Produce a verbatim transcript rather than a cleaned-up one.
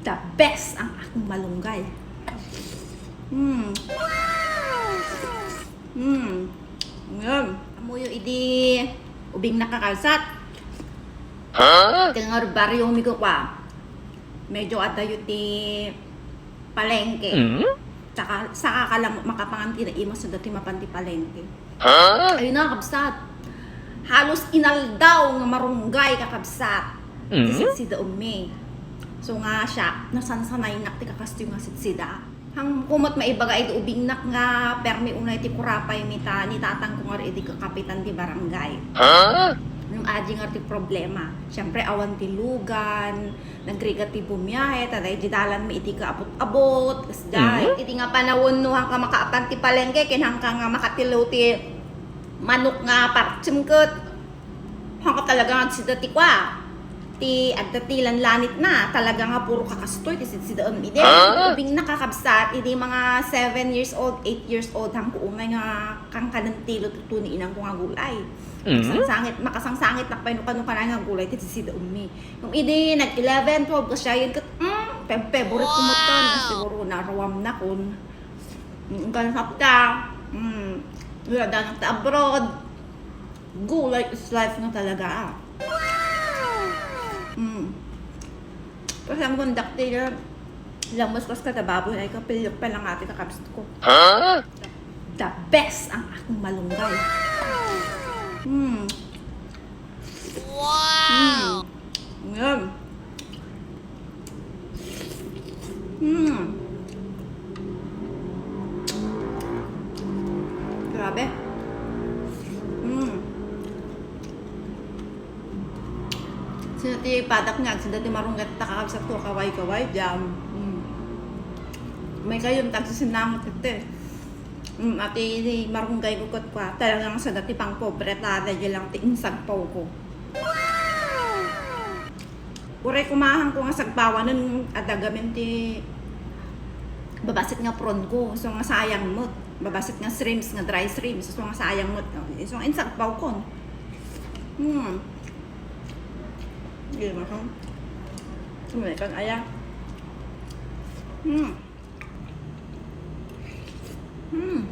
The best ang akong malunggay. Mm. Mm. Ngayon, amoyo idi ubing nakakalsat. Ha? Iti nga baryo mi kukua. Medyo adayo ti palengke. Mm? Saka, saka ka lang makapangan ti naimas no dati mapan ti palengke. Ha? Ayun na, kabsat. Halos inaldaw nga marunggay, kakabsat. Mm? Ti sidsida ummi. So nga siya, nasansanaynak ti kakastoy nga sidsida. Hang kumot maibaga iti ubingnak nga permi unay ti kurapay mi ta ni tatang ko nga idi kakapitan ti barangay. Ha? Yung aji nga ti problema. Siyempre, awan ti lugan, nagrigat ti bumiyahe, ta daydi dalan mi iti kaabot-abot, kasdiay. Mhm. Iti nga panawon no hangka makaapan ti palengke, ken hangka nga makatilaw ti manok nga partsem ket. Hangka talaga nga sida ti kua. Ti adda ti lanlanit na, talaga nga puro kakastoy ti sidsida ummi. Ah? Ubing nakakabsat, idi mga seven years old, eight years old, hangko umay nga kankanan ti luto ni inang ko nga gulay. Mhm. Makasangsangit, makasangsangit nakpay no kano kanay nga gulay ti sidsida ummi. Nung idi nag eleven, twelve ka siya, yun ket, mm, fav-, favorite ko mo to. Wow! Siguro naruam na kun. Mm, kan hapta. Mm, wala da nagta abroad. Gulay is life na talaga, ah. Mm. Kasi ang conductor, lamuskas ka ta baboy, ay kapilok pa lang ati kakabsat ko. Ha? The best ang akong malunggay. Mm. Wow! Mm. Yan. Mm. Grabe. Mm. Sino ti padak nga, sino ti marunggat ta kakabsat ko, kaway-kaway, jam. Mm. May kayo, tagsisinangot ito eh. Mm, ati marunggay ko ket kua, talagang sa dati pang pobre, ta daydi lang ti insagpaw ko. Uray kumahan ko nga sagpawanen, adda gamin ti babasit nga prawn ko. So nga sayang met. Babasit nga shrimps, nga dry shrimps. So nga sayang met. So nga insagpaw ko. Hmm. Hindi naman. Sumikan aya. Hmm. Hmm.